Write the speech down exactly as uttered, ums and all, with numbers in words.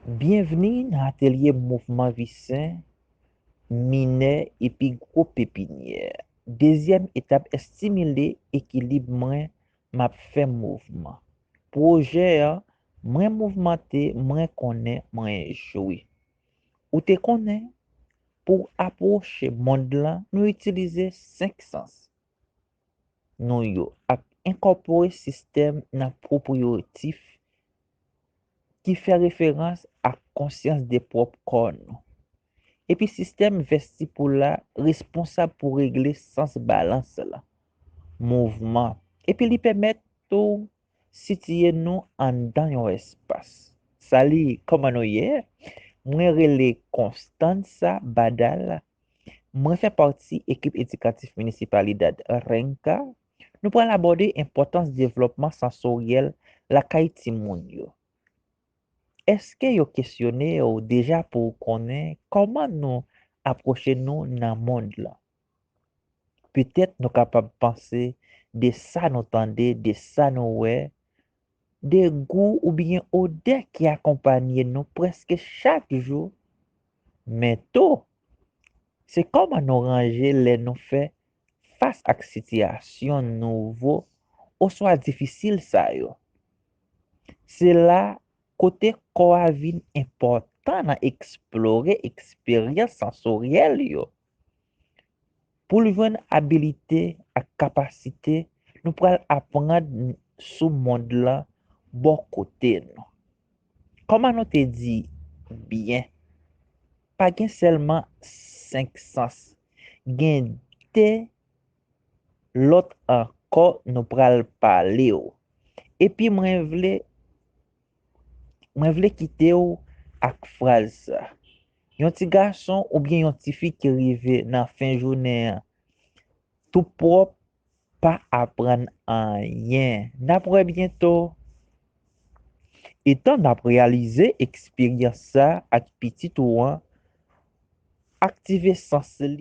Byenvni nan atelye mouvman visen, minè epi gwo pepinyè. Dezyèm etap, estimile ekilib mwen, m ap fè mouvman. Pwojè an, mwen mouvmante, mwen konnen, mwen jwi. Ou te konnen, pou w apwoche mond lan, nou itilize senk sans nou yo ak enkòpore sistèm nan pwopriyotif ki fè referans ak konsyans de pwòp kò nou. Epi sistèm vestibul la responsab pou regle sans balans lan, mouvman, epi li pèmèt ou sitiye nou anndan yon espas. Sali, kòman nou ye? Mwen rele Constanza Badal. Mwen fè pati ekip edikatif Municipalidad Renca. Nou pral abòde enpòtans devlòpman sansoryèl lakay timoun yo. Èske yo kesyone w deja pou w konnen kòman nou apwoche nou nan mond lan? Petèt nou kapab panse de sa nou tande, de sa nou wè, de gou oubyen odè ki akonpanye nou prèske chak jou. Men tou, se kòman nou ranje lè nou fè fas ak sitiyasyon nouvo oswa difisil sa yo. Se la kote kò a vin enpòtan nan eksplore eksperyans sansoryèl yo. Pou l jwenn abilite ak kapasite, nou pral aprann sou mond lan bò kote nou. Kòman nou te di byen, pa gen sèlman senk sans, gen de lòt ankò nou pral pale w. Epi mwen vle mwen vle kite w ak fraz sa. Yon ti gason oubyen yon ti fi ki rive nan fen jounen an, tou pwòp, pa aprann anyen. N ap wè byento. Etan n ap reyalize eksperyans sa ak pitit ou an, aktive sans li